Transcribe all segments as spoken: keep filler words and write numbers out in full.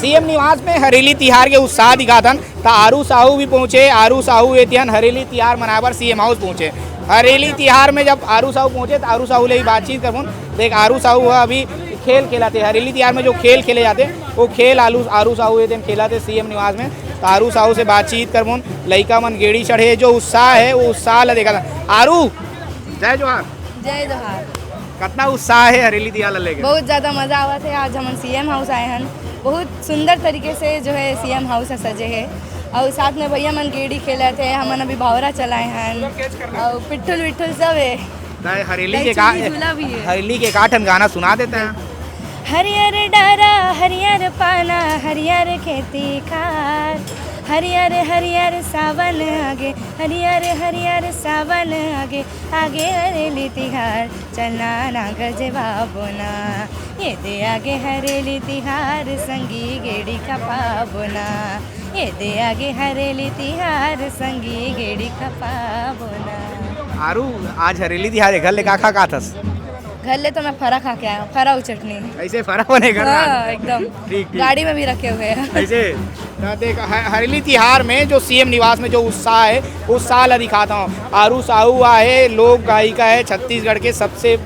CM निवास में हरेली तिहार के उत्साह दिखाथन, त आरू साहू भी पहुंचे। आरू साहू ए तिहन हरेली तिहार मनाए बर सीएम हाउस पहुंचे। हरेली तिहार में जब आरू साहू पहुंचे, त आरू साहू ले ही बातचीत करबोन। देख, आरू साहू ह अभी खेल खेलत हे, हरेली तिहार में जो खेल खेले जाथे, वो खेल आलू आरू साहू ए दिन खेलत हे सीएम निवास में। त आरू साहू से बातचीत करबोन। लइका मन गेड़ी चढ़े, जो उत्साह है, वो उत्साह ला देखा था। आरू, जय जोहार। जय जोहार। कतना उत्साह है हरेली तिहार ला लेके? बहुत ज्यादा मजा आवत है। आज हमन सीएम हाउस आए हन, बहुत सुंदर तरीके से जो है सीएम हाउस ह सजे है, और साथ में भैया मन गेड़ी खेलत है, हमन अभी भावरा चलाए हन, और पिट्ठुल विट्ठुल सब है। त हरेली के का, चुन्नी झूला भी है। हरेली के का ठन गाना सुना देते हैं। हरियर डारा, हरियर पाना, हरियर खेती खार, हरियर हरियर सावन आगे, हरियर हरियर सावन आगे, आगे हरेली तिहार, चलना ना गजवा बोना। ये दे आगे हरेली तिहार, संगी गेड़ी खपा बोना। ये दे आगे हरेली तिहार, संगी गेड़ी खपा बोना। आरू, आज हरेली तिहार है, घर ले का खा का थस? घर ले तो मैं फरा खा के आया हूँ, फरा और चटनी। ऐसे फरा बनेगा ना? हाँ, एकदम। ठीक, ठीक। गाड़ी में भी रखे हुए हैं। ऐसे? त देख, ह-, हरेली तिहार में जो सीएम निवास में जो उत्साह है, उत्साह ला दिखाता हूँ। आरू साहू आहे, लोक गायिका है, छत्तीसगढ़ के सबसे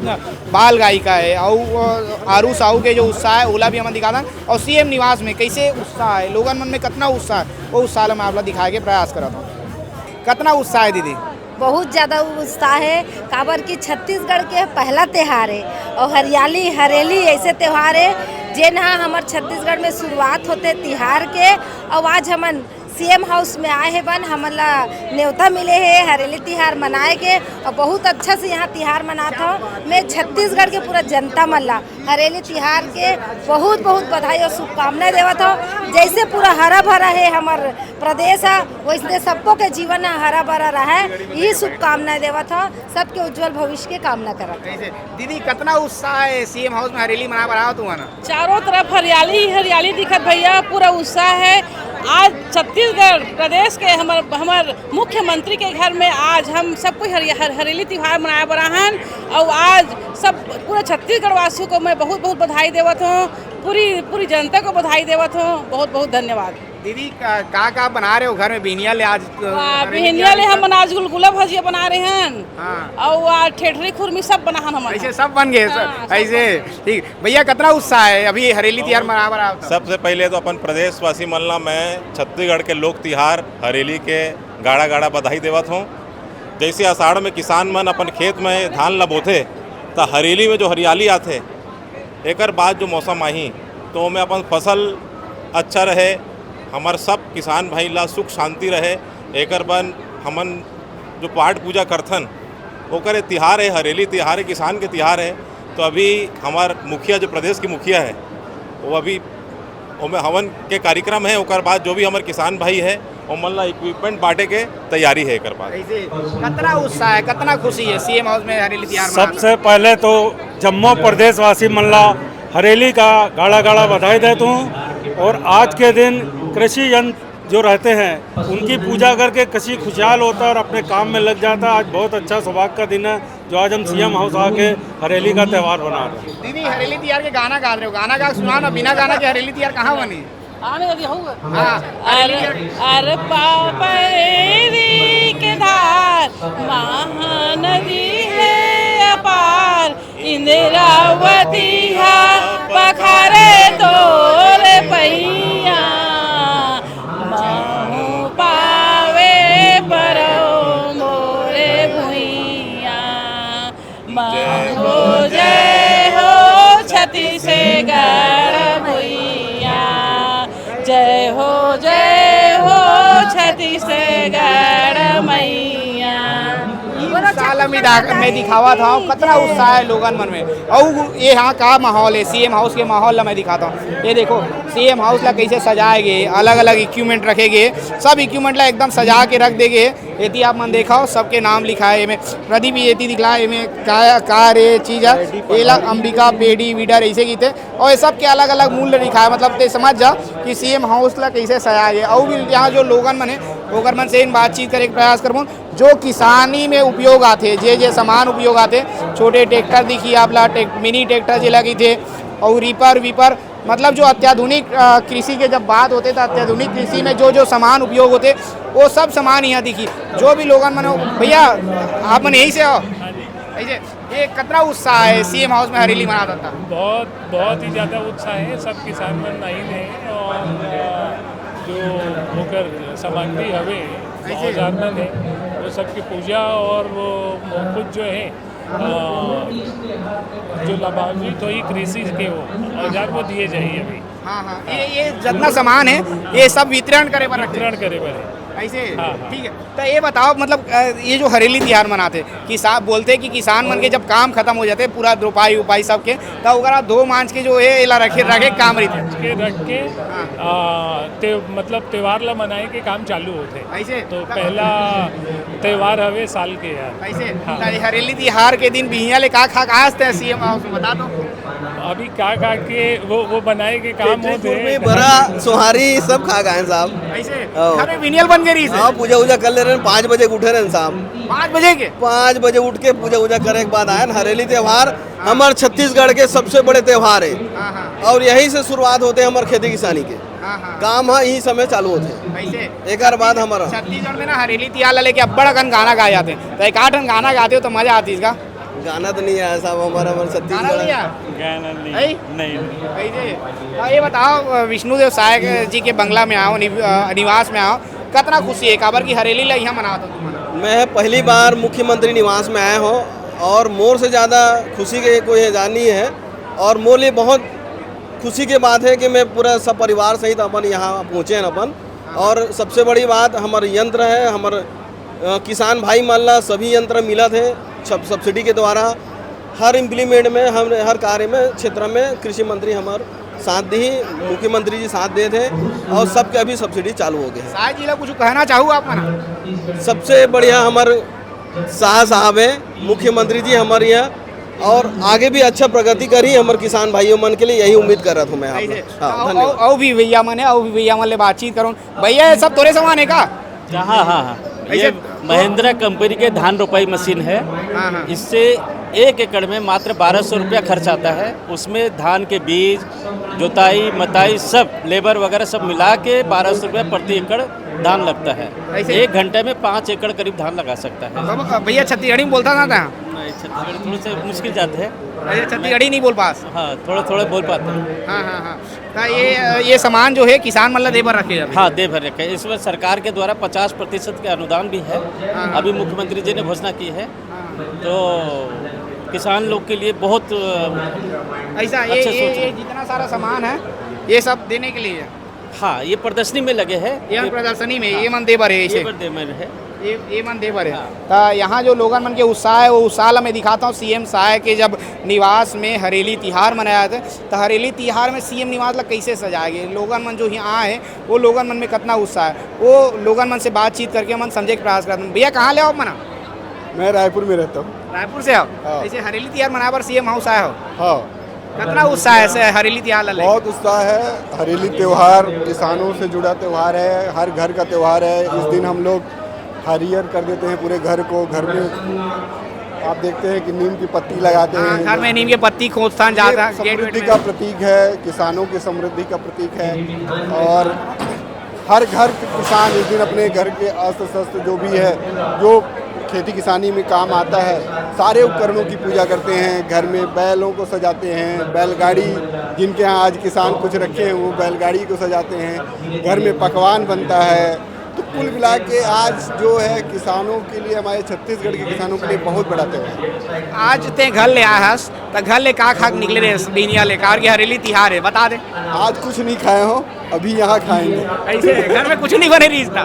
बाल गायिका है। और, अ, आरू साहू के जो उत्साह है, ओला भी हमन दिखाता हूँ। और सीएम निवास में कैसे उत्साह है, लोगन मन में कितना उत्साह है, वो उत्साह ला मैं आप ला दिखाए के प्रयास करता हूँ। कितना उत्साह है दीदी? बहुत ज्यादा उत्साह है, काबर कि छत्तीसगढ़ के पहला त्योहार है और हरियाली हरेली ऐसे त्योहार है, जेन ह हमर छत्तीसगढ़ में शुरुआत होते तिहार के। और आज हमन सीएम हाउस में आए हे बन, हमन ला न्योता मिले हे हरेली तिहार मनाए के, और बहुत अच्छा से यहाँ तिहार मनात हव। मैं छत्तीसगढ़ के पूरा जनता मन ला हरेली तिहार के बहुत बहुत बधाई और शुभकामनाएं देवत हव। जैसे पूरा हरा भरा है हमर प्रदेश ह, वैसने सबको के जीवन ह हरा भरा रहे, यही शुभकामनाएं देवत हव। सबके उज्जवल भविष्य के कामना करत हव। कैसे? दीदी, कितना उत्साह है सीएम हाउस में हरेली मनाए बर आए हव तुमन? चारों तरफ हरियाली ही हरियाली दिखत भैया, पूरा उत्साह है। आज छत्तीसगढ़ प्रदेश के हमर, हमर मुख्यमंत्री के घर में आज हम सब कोई हरि-, हर-, हरेली तिहार मनाए बर आहन। और आज सब पूरा छत्तीसगढ़ वासियों को मैं बहुत बहुत बधाई देवत हूँ, पूरी, पूरी जनता को बधाई देवत हूँ। बहुत बहुत धन्यवाद। दीदी, का, का, का बना रहे हो घर में बिहनिया ले आज, अ, हाँ, हरेली बिहनिया तिहार ले का? हमन आज गुलगुला भजिया बना रहे हन। हाँ। और आज ठेठरी खुरमी सब बना हन हमन। ऐसे सब बन गए, सब, हाँ, सब ऐसे? बन गए। ठीक। भैया, कितना उत्साह है अभी हरेली तिहार मनाए बर आए हव त? सबसे पहले तो अपन प्रदेशवासी मन ला मैं छत्तीसगढ़ के लोक तिहार हरेली के गाड़ा गाड़ा बधाई देवत हूँ। जैसे आषाढ़ में किसान मन अपन खेत में धान ला बोथे, त हरेली में जो हरियाली आथे, एकर बाद जो मौसम आही, तो ओमे अपन फसल अच्छा रहे, हमर सब किसान भाई ला सुख शांति रहे। एकर बर हमन जो पाठ पूजा करथन, ओकर ये तिहार है, हरेली तिहार है, किसान के तिहार है। तो अभी हमार मुखिया, जो प्रदेश के मुखिया है, वो अभी ओमे हवन के कार्यक्रम है, ओकर बाद जो भी हमर किसान भाई है, ओमन ला इक्विपमेंट बांटे के तैयारी है एकर बाद। कैसे, कितना उत्साह है, कितना खुशी है सीएम हाउस में हरेली तिहार मनाना? सबसे पहले तो जम्मो प्रदेशवासी मन ला हरेली का गाड़ा गाड़ा बधाई देत हूँ। और आज के दिन कृषि यंत्र जो रहते हैं, उनकी पूजा करके कृषि खुशहाल होता है और अपने काम में लग जाता है। आज बहुत अच्छा सौभाग्य का दिन है, जो आज हम सीएम हाउस आके हरेली का त्यौहार मना रहे हैं। दीदी, हरेली तिहार के गाना गा रहे हो, गाना गा सुनाओ ना, बिना गाना के हरेली तिहार कहाँ बनी? आने दे, हो। हाँ, हरेली अर, तिहार। अर पापरी के धार, महानदी है अपार, इंद्रावती हा पखारे तोर पैया, महू पावे परव मोरे भुइया। मांगो जय हो छत्तीसगढ़ मैया, जय हो, जय हो छत्तीसगढ़ मैया। उत्साह ला मैं दा-, मैं दिखावत हव, कतना उत्साह है लोगन मन में। अउ ये यहाँ का माहौल है, सीएम हाउस के माहौल ला मैं दिखाता हूँ। ये देखो, सीएम हाउस ला कैसे सजाए गे, अलग-अलग इक्विपमेंट रखे गे, सब इक्विपमेंट ला एकदम सजा के रख दे गे। एती आप मन देखव, सबके नाम लिखाए, एमे प्रदीप, एती दिखला, एमे का, का रे चीज है, एला अंबिका पेडी वीडर ऐसे कहिथे। और ये सब के अलग-अलग मूल्य लिखाए, मतलब ते समझ जा कि सीएम हाउस ला कैसे सजाए गे। अउ भी यहाँ जो लोगन मन है, ओकर मन से इन बातचीत करे के प्रयास करबो, जो किसानी में उपयोग आथे, जे जे सामान उपयोग आथे, छोटे ट्रैक्टर दिखी आप ला, ट्रैक-, मिनी ट्रैक्टर जेला कहिथे, अउ रीपर वीपर, मतलब जो अत्याधुनिक, अ, कृषि के जब बात होथे, तो अत्याधुनिक कृषि में जो जो सामान उपयोग होथे, वो सब सामान यहाँ दिखही। जो भी लोगन मन हो, भैया, आप मन यहीं से हो? ऐसे, ये कितना उत्साह है सीएम हाउस में हरेली मनात हन? बहुत, बहुत ही ज़्यादा उत्साह है। सब किसान मन आइन हे और, अ, जो ओकर सामग्री हवे, ऐसे? औजार मन है, वो सबके पूजा और वो कुछ जो है, अ, जो लाभान्वित होही कृषि के, वो औजार वो दिए जाही अभी। हाँ, हाँ, ये, ये जितना सामान है, ये सब वितरण करे बर रखे? वितरण करे बर है। ऐसे? हाँ, हाँ। ठीक है। तो ये बताओ, मतलब, अ, ये जो हरेली तिहार मनाथे, किसा-, बोलथे कि किसान मन के जब काम खत्म हो जाथे, पूरा रोपाई उपाई सबके, तो ओकरा धो मांज के जो है, एला रखे, रखे काम रहिथे। मांज के रख के, हाँ। अ, ते-, मतलब, त्योहार ला मनाए के काम चालू होथे। ऐसे? तो पहला त्योहार हवे साल के यार। ऐसे? हाँ। तो ये हरेली तिहार के दिन बिहिया ले का खा के आए हस सीएम हाउस में, बता दो। अभी का खा के वो, वो बनाए के काम होत हे। बरा, सोहारी सब खा गए साहब। ऐसे? हाँ। घर में बिनियल बन के रहिस हे? हाँ, पूजा वूजा कर ले रहे हैं, पाँच बजे उठे रहे हैं साहब। पाँच बजे के? पाँच बजे उठ के पूजा वूजा करे के बाद आए हैं। हरेली त्योहार हाँ। हमारे छत्तीसगढ़ के सबसे बड़े त्योहार है। हाँ, हाँ। और यहीं से शुरुआत होते हैं हमारे खेती किसानी के। हाँ, हाँ। काम हाँ यही समय चालू होते हैं। ऐसे? एक बार बाद हमारा छत्तीसगढ़ में ना हरेली तिहार ला लेके अब्बड़ अकन गाना गाए जाथे, तो एक आध ठन गाना गाते हो तो मजा आतिस का? गाना तो नहीं आया साहब हमारा, हमारे छत्तीसगढ़ गाना नहीं आया? गाना नहीं। नहीं? नहीं, नहीं। कैसे? हाँ, ये बताओ, अ, विष्णुदेव साय जी के बंगला में आओ, नि-, अ, निवास में आओ, कितना खुशी है, काबर की हरेली ला यहाँ मनावत हो तुम? मैं पहली बार मुख्यमंत्री निवास में आया हूँ और मोर से ज़्यादा खुशी के कोई इजहार नहीं है और मोर लिए बहुत खुशी के बात है कि मैं पूरा सपरिवार सहित अपन यहाँ पहुँचे हैं अपन। और सबसे बड़ी बात, हमारे यंत्र है, हमारे, अ, किसान भाई मन ला सभी यंत्र मिलत है सब सब्सिडी के द्वारा। हर इम्प्लीमेंट में, हम हर कार्य में, क्षेत्र में कृषि मंत्री हमार साथ दी, मुख्यमंत्री जी साथ देत हैं और सबके अभी सब्सिडी चालू हो गए हैं। साय जी ला कुछ कहना चाहू आप मन? सबसे बढ़िया हमारे शाह साहब हैं, मुख्यमंत्री जी हमारे यहाँ, और आगे भी अच्छा प्रगति करी हमारे किसान भाइयों मन के लिए, यही उम्मीद कर रहा था मैं आप ऐसे। लोग। हाँ, अउ, धन्यवाद। अउ, अउ भी भैया मन है, अउ भी भैया मन ले बातचीत करूँ। भैया, ये सब तोरे सामान है का? हाँ, हाँ, हाँ। ऐसे ये तो महिंद्रा कंपनी के धान रोपाई मशीन है। हाँ, हाँ। इससे एक एकड़ में मात्र बारह सौ रुपया खर्च आता है। उसमें धान के बीज, जोताई, मताई, सब लेबर वगैरह सब मिला के बारह सौ रुपया प्रति एकड़ धान लगता है। ऐसे? एक घंटे में पाँच एकड़ करीब धान लगा सकता है। बाबा, भैया छत्तीसगढ़ी में बोलता ना था? नहीं, छत्तीसगढ़ी थोड़ा सा मुश्किल जाते हैं। अच्छा, छत्तीसगढ़ी नहीं बोल पास? हाँ, थोड़ा थोड़ा बोल पाते हैं। हाँ, हाँ, हाँ। तो ये, ये सामान जो है किसान मन ला दे बर रखे जाते हैं? हाँ, दे बर रखे। इसमें सरकार के द्वारा पचास प्रतिशत के अनुदान भी है। हाँ, हाँ। अभी मुख्यमंत्री जी ने घोषणा की है। हाँ। तो किसान लोग के लिए बहुत, अ, ऐसा ये, अच्छे ये, सोच ये है। जितना सारा सामान है, ये सब देने के लिए है? हाँ, ये प्रदर्शनी में लगे हैं। ये ये प्रदर्शनी में, हाँ। ये मन दे बर है ये इसे? बर दे बर है। ये, ये मन दे बर है। हाँ। त यहाँ जो लोगन मन के उत्साह है, वो उत्साह ला मैं दिखाता हूँ सीएम साय के जब निवास में हरेली तिहार मनाए जाथे, त हरेली तिहार में सीएम निवास ला कैसे सजाए गे। लोगन मन जो यहाँ आए हैं, वो लोगन मन में कितना उत्साह है, वो लोगन मन से बातचीत करके मन समझे के प्रयास करत हन। भैया, कहाँ ले आओ आप मना? मैं रायपुर में रहता हूँ। रायपुर से आओ? हाँ। ऐसे हरेली तिहार मनाए बर सीएम हाउस आए हो? हाँ। कितना उत्साह है से हरेली तिहार ला लेके? बहुत उत्साह है। हरेली त्योहार किसानों से जुड़ा त्योहार है, हर घर का त्योहार है। इस दिन हम लोग हरियर कर देते हैं पूरे घर को। घर में आप देखते हैं कि नीम की पत्ती लगाते हाँ, हैं। घर में नीम की पत्ती खोदथन, ये जाता, गेट वेट समृद्धि में। का प्रतीक है, किसानों की समृद्धि का प्रतीक है। और हर घर के किसान इस दिन अपने घर के अस्त्र शस्त्र जो भी है, जो खेती किसानी में काम आता है, सारे उपकरणों की पूजा करते हैं। घर में बैलों को सजाते हैं, बैलगाड़ी, जिनके यहाँ आज किसान कुछ रखे हैं, वो बैलगाड़ी को सजाते हैं। घर में पकवान बनता है। तो कुल मिला के आज जो है किसानों के लिए, हमारे छत्तीसगढ़ के किसानों के लिए बहुत बड़ा त्यौहार है। आज ते घर ले आए हस, त घर ले का खा के निकले रहे बिहनिया ले, काबर कि हरेली तिहार है, बता दे। आज कुछ नहीं खाए हो, अभी यहाँ खाएंगे। ऐसे घर में कुछ नहीं बने रहिस था?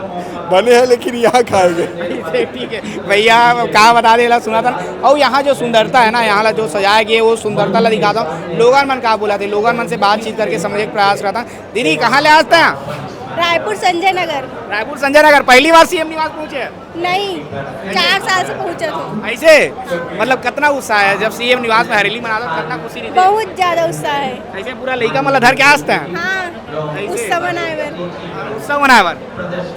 बने हैं, लेकिन यहाँ खाएंगे। ऐसे, ठीक है भैया, का बता दे, ला सुना था। और यहाँ जो सुंदरता है ना, यहाँ ला जो सजाया गया है, वो सुंदरता ला दिखाता हूँ। लोगन मन का बोला थे, लोगन मन से बातचीत करके समझे के प्रयास करता हूँ। दीदी, कहाँ ले आते हैं? रायपुर संजय नगर। रायपुर संजय नगर, पहली बार सीएम निवास पहुँचे हैं? नहीं, चार साल से पहुँचे थे। ऐसे? मतलब, कितना उत्साह है जब सीएम निवास में हरेली मनाता, कितना खुशी रहती है? बहुत ज्यादा उत्साह है। ऐसे पूरा लइका मन ला धर के आते हैं? हाँ, ऐसे? उत्सव मनाए बर। उत्सव मनाए बर।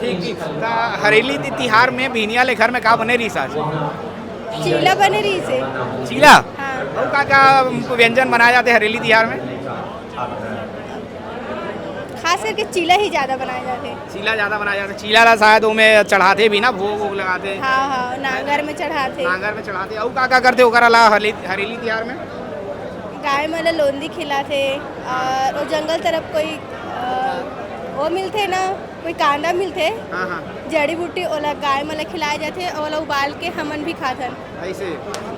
ठीक, ठीक। त हरेली ति-, तिहार में बिहनिया ले घर में का बने रहिस आज? चीला बने रहिस हे। चीला? हाँ। और का, का व्यंजन बनाए जाते हरेली तिहार में? खास करके चीला ही ज्यादा बनाए जाथे। चीला ज्यादा बनाए जाथे। चीला ला शायद ओमे चढ़ाथे भी ना, भोग वोग लगाथे। हाँ हाँ, नांगर में चढ़ाथे। नांगर में चढ़ाथे। अउ का का करथे ओकर अलावा हरेली, हरेली तिहार में? गाय मन ला लोंदी खिलाथे और वो जंगल तरफ कोई अ, वो मिलथे ना, कोई कांदा मिलथे, हाँ हाँ। जड़ी बूटी, ओला गाय मन ला खिलाए जाथे, ओला उबाल के हमन भी खाथन। ऐसे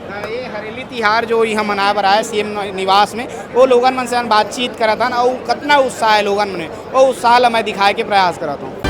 त ये हरेली तिहार जो यहाँ मनाए बर आए सीएम निवास में, वो लोगन मन से हम बातचीत करत हन, अउ कतना उत्साह है लोगन में, वो उत्साह ला मैं दिखाए के प्रयास करत हूँ।